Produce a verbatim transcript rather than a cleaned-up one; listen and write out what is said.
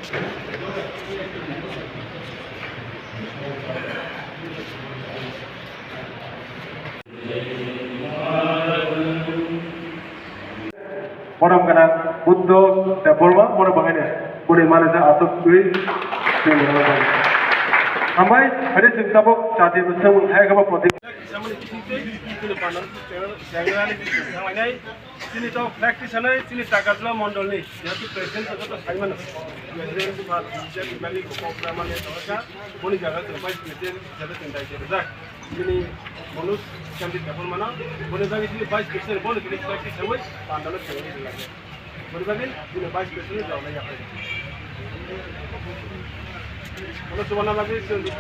Borom gwnang Buddho Debbarma, bono bahaino boni manager aswk twi twi hambai, ade chwng tabuk jati bwswng hai khe bo proti. Chini to practice hanai, chini Takarjala mondolni, jehetu president to joto saimano. President ba, B J P bali ko program mane tawaka, boni jaga to vice president jaga to dai jaga. Chini Manoj Chandit Debbarmano, boni jaga chini vice president, boni chini practice hanai, pandalo chini lage. Boni bagwi chini vice president jaga lage. Boni chubana bagwi chini